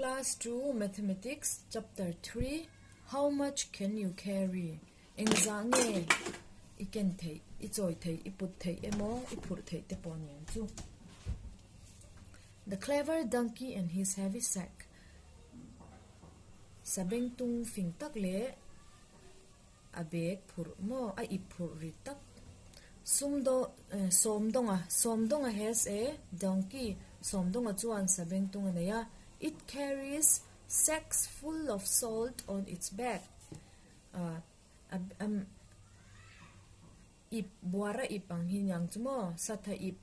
Class 2 Mathematics Chapter 3 How much can you carry? Engzah nge i ken theih, i chawi theih, i put theih emaw i phurh theih te pawh ni ang chu. The clever donkey and his heavy sack Sabengtung fing tak leh A bag phurh maw? A ip phurh ri tak. Sumdaw Sawmdawnga Sawmdawnga has a donkey Sawmdawnga chuan sabengtung a nei a. It carries sacks full of salt on its back A a ip buara ip ang hi niang chu maw? Satha ip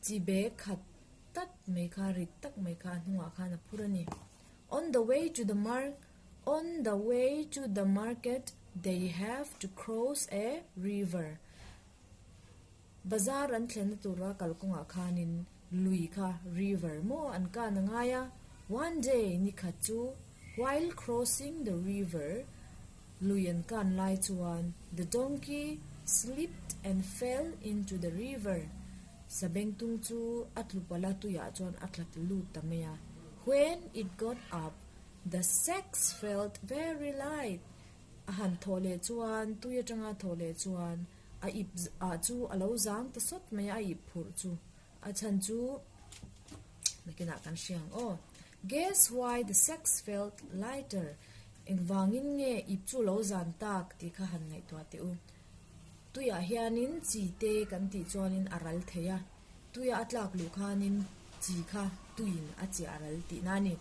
chi bag khat tak mai kha rit tak mai kha a hnungah khan a phur a ni. On the way to the mark On the way to the market they have to cross a river Bazar an thlenna tura kalkawngah khanin lui kha river maw an kan a ngai a One day ni khat chu while crossing the river lui an kan lai chuan the donkey slipped and fell into the river Sabengtung chu a tlupala tuiah chuan a tla lut ta mai a When it got up The sacks felt very light. A han thawh leh chuan, tui atanga thawh leh chuan a ip ah chu a lo zang ta sawt mai a, a ip phurh chu. A chhan chu nakinah kan hria ang aw. Guess why the sacks felt lighter? Engvangin nge ip chu lo zan tak tih kha han ngaihtuah teh u. Tuiah hianin chi te kan tih chuanin a ral thei a. Tuia a tlak luh khanin chi kha tuiin a chiah ral tihna a ni.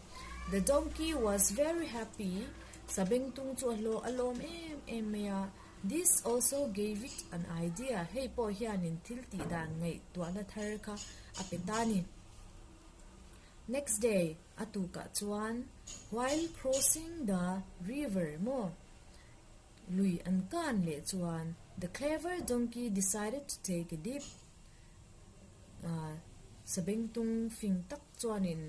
The donkey was very happy, Sabengtung chu a hlawh a lawm em em mai a. This also gave it an idea, hei pawh hianin thil tih dan ngaihtuahna thar kha a pe ta a ni. Next day, a tukah chuan, while crossing the river maw? Lui an kan leh chuan, the clever donkey decided to take a dip. Sabengtung fing tak chuanin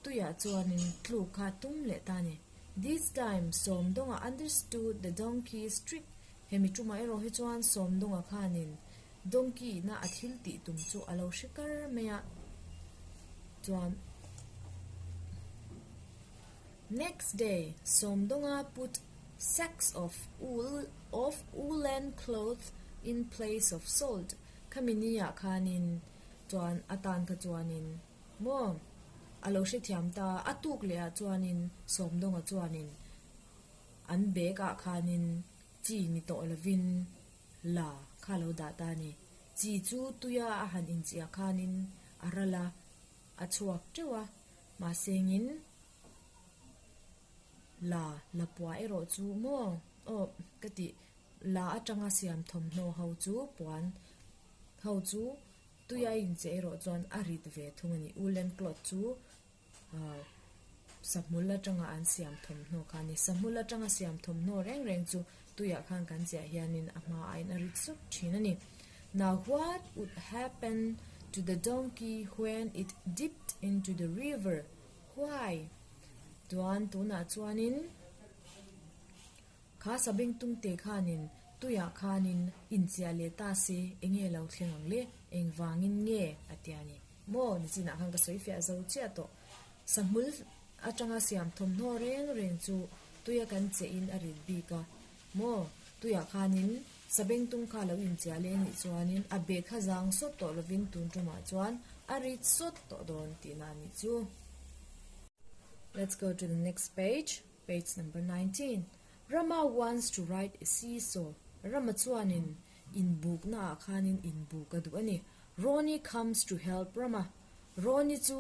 tuiah chuanin tluk kha tum leh ta a ni. This time, Sawmdawnga understood the donkey's trick, hemi tumah erawh hi chuan Sawmdawnga khanin donkey ina a thil tih tum chu a lo hre kar mai a. Chuan Next day, Sawmdawnga put sacks of wool of woolen cloth in place of salt, Khami ni ah khanin chuan a tan kha chuanin maw a lo hrethiam ta a tuk leh ah chuanin Sawmdawnga chuanin an bag ah khanin chi ni tawh lovin la kha a lo dah ta a ni. Chi chu tuia a han inchiah khanin a ral a, a chhuak teuh a, mahsengin la la puah erawh chu maw aw ka tih. La atanga siam thawmhnaw ho chu puan ho chu tui a incheh erawh chuan a rit ve thung a ni. Woolen cloth chu ah sahmul atanga an siam thawmhnaw kha a ni. Sahmul atanga siam thawmhnaw reng reng chu tuiah khan kan chiah hianin a hma aiin a rit sawt thin a ni. Now what would happen to the donkey when it dipped into the river? Why? Chuan tunah chuanin. Kha sabengtung te khanin tuiah khanin inchiah leh ta se enge lo thleng ang le? Engvangin nge? a ti a ni. Maw nichinah khan ka sawi fiah zo chiah tawh. Sahmul atanga siam thawmhnaw reng reng chu tuia kan chehin a rit bik a. Maw tuiah khanin sabengtung kha lo inchiah leh anih chuanin a bag kha zang sawt tawh lovin tun tumah chuan a rit sawt tawh dawn tihna a nih chu. Let's go to the next page. Page number 19. Rama wants to ride a seesaw. Rama chuanin inbukna ah khanin inbuk a duh a ni. Ronnie comes to help Rama. Ronnie chu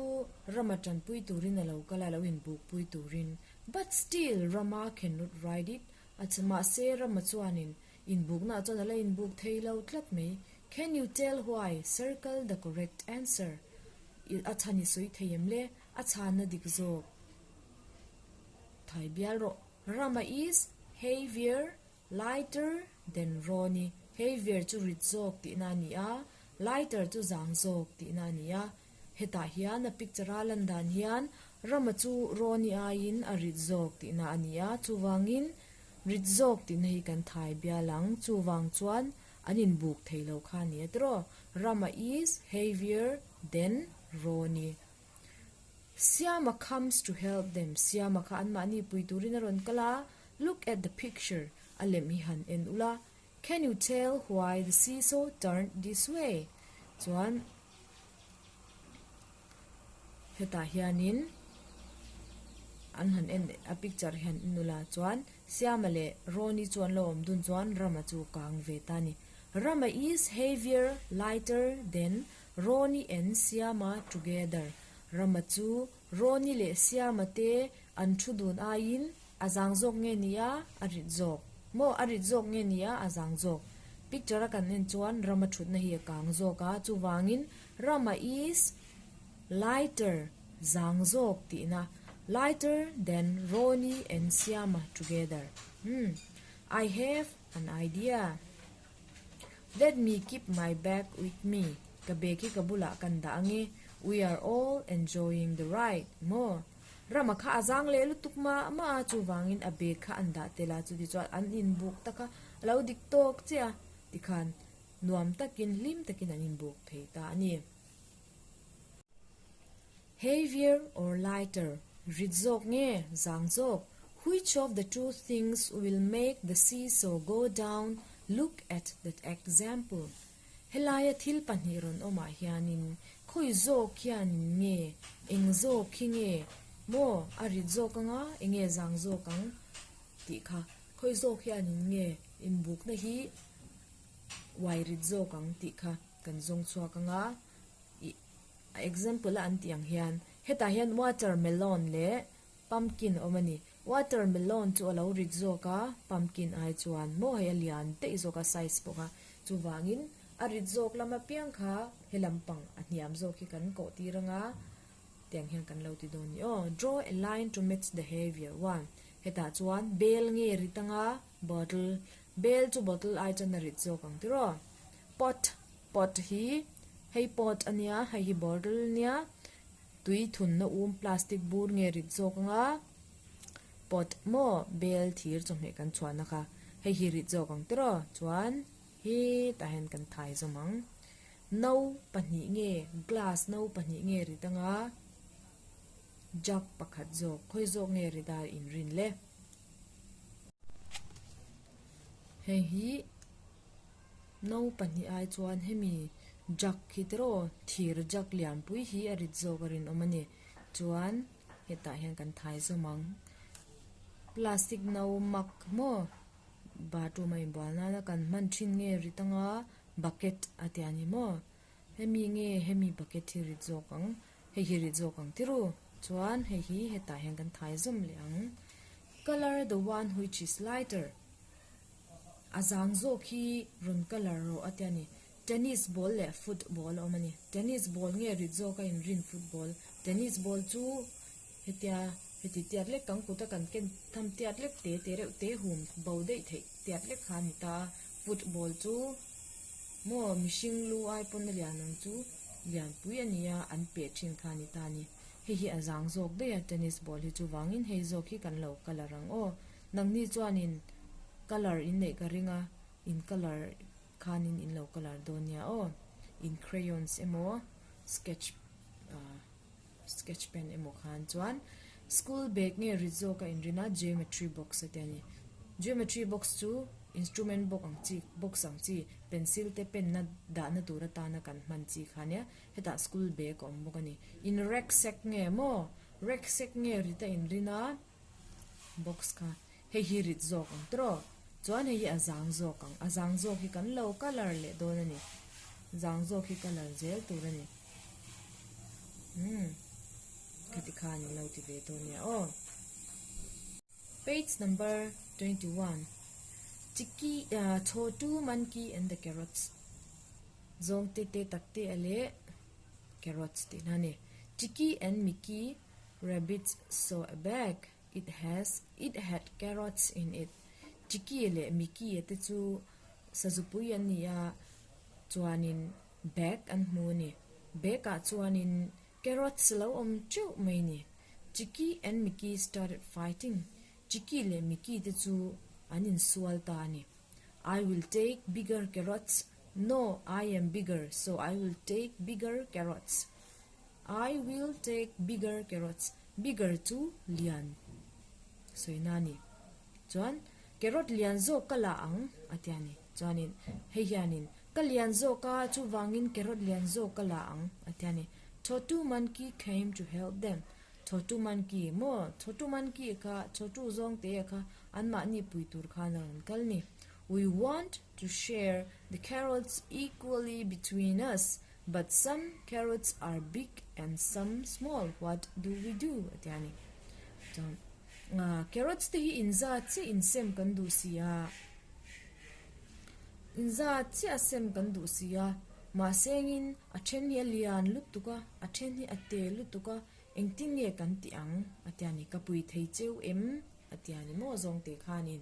Rama tanpui turin a lo kal a, lo inbukpui turin. But still Rama cannot ride it. A mahse Rama chuanin inbukna ah chuan a la inbuk thei lo tlat mai. Can you tell why? Circle the correct answer. A chhan i sawi thei em le? A chhanna dik zawk. Thai bial rawh. Rama is heavier, lighter than Rawni. Heavier chu rit zawk tihna a ni a, lighter chu zang zawk tihna a ni a. Hetah hian a picture a lan dan hian Rama chu Rawni aiin a rit zawk tihna a ni a, chuvangin rit zawk tihna hi kan thai bial ang. Chuvang chuan an inbuk thei lo kha a ni a tiraw. Rama is heavier than Rawni. Siama comes to help them, Siama kha anmahni pui turin a rawn kal a, Look at the picture, a lem hi han en ula, Can you tell why the seesaw turned this way? Chuan hetah hianin an han en a picture hi han en ula chuan Siama leh Rawni chu an lo awm dun chuan Rama chu kang ve ta a ni. Rama is heavier, lighter than Rawni and Siama together. Rama chu Rawni leh Siama te an thu dun aiin A zang zawk nge ni a, a rit zawk. Maw, a rit zawk nge ni a, a zang zawk. Picture a kan en chuan Rama thutna hi a kang zawk a, chuvangin Rama is lighter, zang zawk tihna, lighter than Ronnie and Siama together. Hmm, I have an idea. Let me keep my bag with me, ka bag hi ka bulah kan dah ange, we are all enjoying the ride, maw. Rama kha a zang leh lutuk mah mah a, chuvangin a bag kha an dah tel a, chuti chuan an inbuk tak a, a lo dik tawk chiah a, tikhan nuam takin hlim takin an inbuk thei ta a ni. Heavier or lighter, rit zawk nge, zang zawk, which of the two things will make the seesaw go down, look at that example. Helaia thil pahnih rawn awmah hianin khawi zawk hianin nge eng zawk khi nge maw a rit zawk anga eng nge zang zawk ang tih kha khawi zawk hianin nge inbukna hi uai rit zawk ang tih kha kan zawng chhuak anga ih a example a an tih ang hian hetah hian watermelon leh Pumpkin awm a ni. Watermelon chu a lo rit zawk a, pumpkin ai chuan maw hei a lian daih zawk a size pawh kha. Chuvangin a rit zawk lam apiang kha he lampang a hniam zawk hi kan kawh tir anga tiang hian kan lo ti dawn ni aw. Draw a line to match the heavier one. Hetah chuan bel nge rit anga bottle. Bel chu bottle ai chuan a rit zawk ang tiraw. Pot, pot hi hei pot a nia, hei hi bottle a nia. Tui thunna um plastic bur nge rit zawk anga pot maw bel thir chawhmeh kan chhuahna kha hei hi rit zawk ang tiraw chuan hetah hian kan thai zawm ang no pahnih nge glass no pahnih nge rit anga jug pakhat zawk khawi zawk nge rit a inrin le hei hi. No pahnih ai chuan hemi jug hi tiraw thir jug lianpui hi a rit zawk a rinawm a ni. Chuan hetah hian kan thai zawm ang. Plastic no mak maw bathroom a inbual nana kan hman thin nge rit anga bucket a tia ni maw. Hemi nge hemi bucket hi rit zawk ang hei hi rit zawk ang tiru. Chuan hei hi hetah hian kan thai zawm leh ang. Colour the one which is lighter. A zang zawk hi rawn colour rawh a tia ni. Tennis ball leh football a awm a ni. Tennis ball nge rit zawk a inrin football. Tennis ball chu hetia heti tiat lek kan kut a kan ken tham tiat lek te te reuh te hum bo daih theih tiat lek kha a ni ta a. Football chu maw mihring lu ai pawn a lian ang chu lianpui a ni a an peh thin kha a ni ta a ni. Hei hi a zang zawk daih a tennis ball hi chuvangin hei zawk hi kan lo colour ang aw. Nangni chuanin colour in neih ka ring a, in colour khanin in lo colour dawn nia aw. In crayons emaw sketch ah sketch pen emaw khan chuan school bag nge rit zawk a inrin a geometry box a tia ni. Geometry box chu instrument box ang chi box ang chi pencil te pen na dahna tur atana kan hman chi kha nia hetah school bag a awm bawk a ni. In rucksack nge maw rucksack nge rit a inrin a. Box kha hei hi rit zawk ang tiraw chuan hei hi a zang zawk ang a zang zawk hi kan lo colour leh dawn a ni zang zawk hi colour zel tur a ni umm khati khan in lo ti ve dawn nia aw page number 21 chiki ah chhotu monkey and the carrots zawng te te tak te a leh carrots tih na a ni chiki and mickey Rabbit saw a bag, it has it had carrots in it. Chiki leh Mickey te chu sazupui an ni a, chuanin bag an hmu a ni. Bag ah chuanin carrots lo awm teuh mai a ni. Chiki and Mickey started fighting, Chiki leh Mickey te chu an insual ta a ni. I will take bigger carrots, No, I am bigger, so I will take bigger carrots. I will take bigger carrots, bigger chu lian sawina a ni. Chuan carrot lian zawk ka la ang a ti a ni. Chuanin hei hianin ka lian zawk a, chuvangin carrot lian zawk ka la ang a ti a ni. Chhotu monkey came to help them, chhotu monkey maw, chhotu monkey kha, chhotu zawngte kha anmahni pui tur khan a rawn kal ni. We want to share the carrots equally between us, but some carrots are big and some small, what do we do? a ti a ni. Chuan carrots te hi inzat chiah insem kan duh si a, inzat chiah sem kan duh si a, mahse engin a then hi a lian lutuk a, a then hi a te lutuk a, engtin nge kan tih ang? a ti a ni. Ka pui thei cheu em? a ti a ni maw zawngte khanin.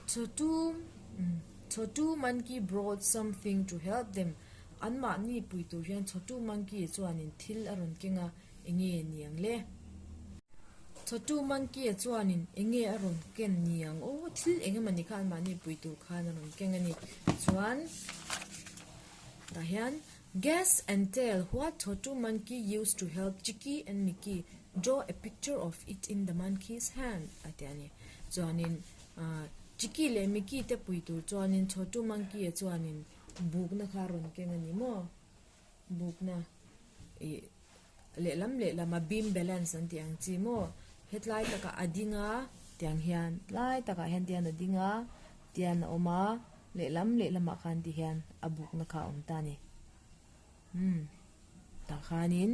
Chhotu monkey brought something to help them Anmahni pui tur hian chhotu monkey chuanin thil a rawn keng a, enge ni ang le? Chhotu monkey chuanin enge a rawn ken ni ang aw? Thil eng emawni kha anmahni pui tur khan a rawn keng a ni. Chuan tah hian Guess and tell what chhotu monkey used to help Chiki and Miki Draw a picture of it in the monkey's hand a ti a ni. Chuanin ahh Chiki leh Miki te pui tur chuanin Chhotu monkey a chuanin bukna kha a rawn keng a ni maw? Bukna ih lehlam lehlam a beam balance an tih ang chi maw? Hetlai takah a ding a tiang hian tlai takah hian tian a ding a tian a awm a lehlam lehlamah khan ti hian a bukna kha a awm ta a ni. Umm tah khanin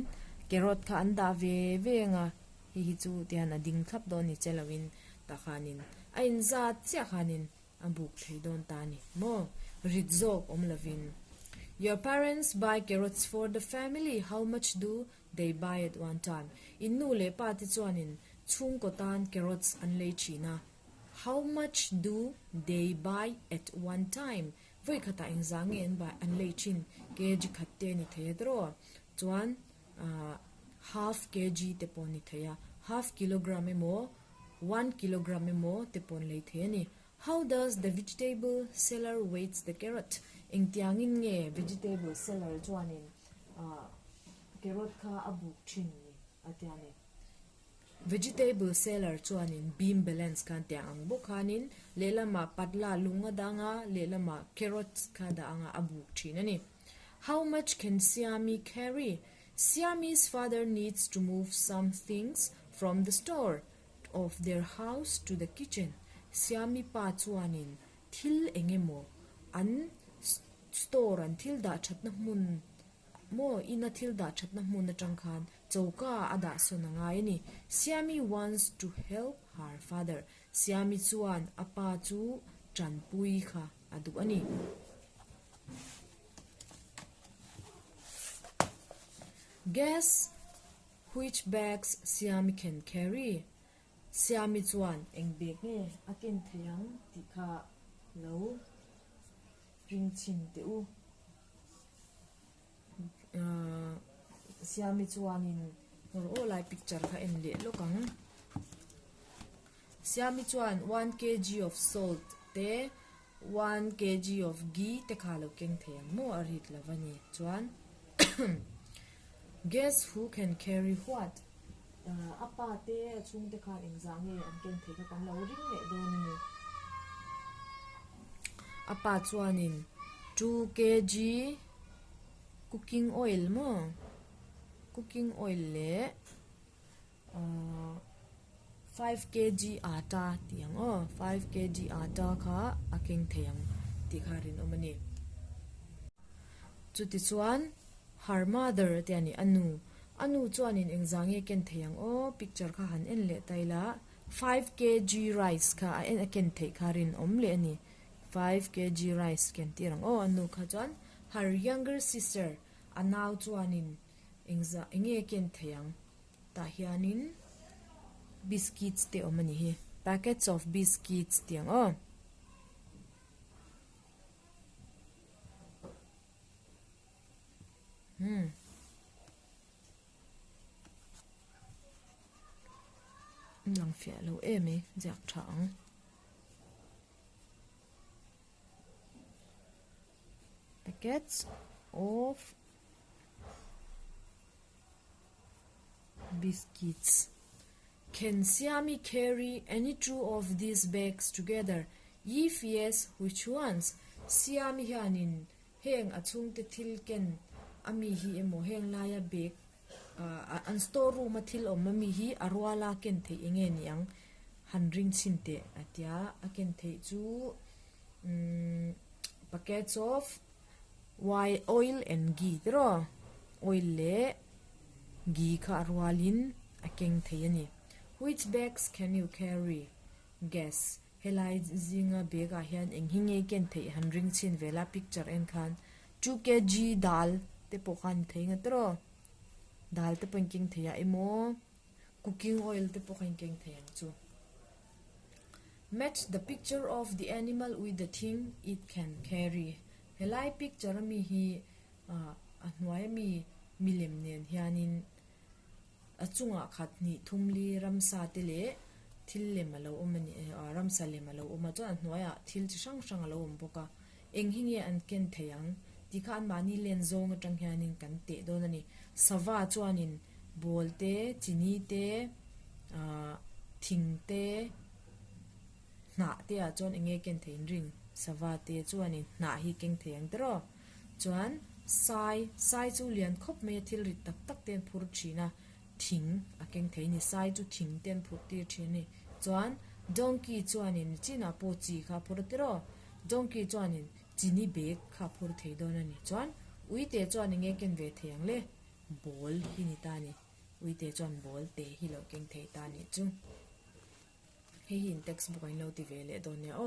carrot kha an dah ve ve ang a hei hi chu tihian a ding thlap dawn ni che loin tah khanin a inzat chiah khanin a buk thei dawn ta a ni maw rit zawk awm lovin Your parents buy carrots for the family how much do they buy at one time In nu leh pa te chuanin chhungkaw tan carrots an lei thin a how much do they buy at one time Vawi khatah engzah nge an bai an lei thin kg khat te a ni thei a tiraw chuan ahh half kg te pawh a ni thei a half kilogram emaw one kilogram emaw te pawh an lei thei a ni. How does the vegetable seller weights the carrot? Engtiangin nge vegetable seller chuanin ahh carrot kha a buk thin ni a tia ni. Vegetable seller chuanin beam balance khan tiang ang bawk khanin lehlamah patla lung a dang a, lehlamah carrots kha dah anga a buk thin a ni. How much can Siami carry? Siami's father needs to move some things from the store of their house to the kitchen. Siami pa chuanin thil eng emaw an store an thil dah thatna hmun Maw ina thil dah thatna hmun atang khan choka a dah sawn a ngai a ni. Siami wants to help her father. Siami chuan a pa chu tanpui kha a duh a ni. Guess which bags Siami can carry? Siami chuan eng bag nge a ken thei ang tih kha lo ring chhin teh u. Siami chuanin hawr aw lai picture kha en leh lawk ang. Siami chuan one kg of salt te one kg of ghee te kha lo keng thei ang maw a rit lo a ni chuan guess who can carry what a pa te a chhungte khan engzah nge an ken thei kha kan lo ring leh dawn a ni. A pa chuanin 2 kg cooking oil maw cooking oil leh ahh 5 kg atta tih ang aw 5 kg atta kha a keng thei ang tih kha a rinawm a ni. Chutichuan her mother a tia ni a nu a nu chuanin engzah nge ken thei ang aw picture kha han en leh ta ila. 5 kg rice kha a en a ken theih kha rinawm leh a ni. 5 kg rice ken tir ang aw a nu kha chuan her younger sister a nau chuanin engzah enge a ken theih ang tah hianin biscuits te awm a ni hi packets of biscuits tih ang aw. Hmm. Lang fiah lo em e ziak tha ang. Packets of. Biscuits. Can Siami carry any two of these bags together? If yes, which ones? Siami hianin heng a chhungte thil ken a mi hi emaw heng laia bag an store room a thil awm a mi hi a ruala ken theih eng nge ni ang? Han ring chhin teh a tia a ken theih chu umm packets of oil and ghee tiraw oil leh ghee kha a rualin a keng thei a ni. Which bags can you carry? Guess Helai zinga bag ah hian eng hi nge ken theih han ring chhin vel a picture en khan 2kg dal te pawh kha a ni thei nga tiraw dal te pawh in keng thei a emaw cooking oil te pawh kha in keng thei ang chu. Match the picture of the animal with the thing it can carry Helai picture ami hi ah a hnuai ami milem nen hianin A chungah khat hnih thum li ramsa te leh thil lem a lo awm a ni ah ramsa lem a lo awm a chuan a hnuaiah thil chi hrang hrang a lo awm bawk a eng hi nge an ken thei ang tih kha anmahni len zawng atang hianin kan teh dawn a ni sava chuanin ball te chini te ah thing te hnah te ah chuan eng nge ken thei in ring sava te chuanin hnah hi keng thei ang tiraw chuan sai sai chu lian khawp mai a thil rit tak tak te an phur thin a thing a keng thei a ni sai chu thing te an phurh tir thin a ni chuan donkey chuanin chinah pawh chi kha a phur a tiraw donkey chuanin chini bag kha a phur thei dawn a ni chuan uite chuan eng nge ken ve thei ang le ball hi ni ta a ni uite chuan ball te hi lo keng thei ta a nih chu. Hei hi in text book ah in lo ti ve leh dawn nia aw.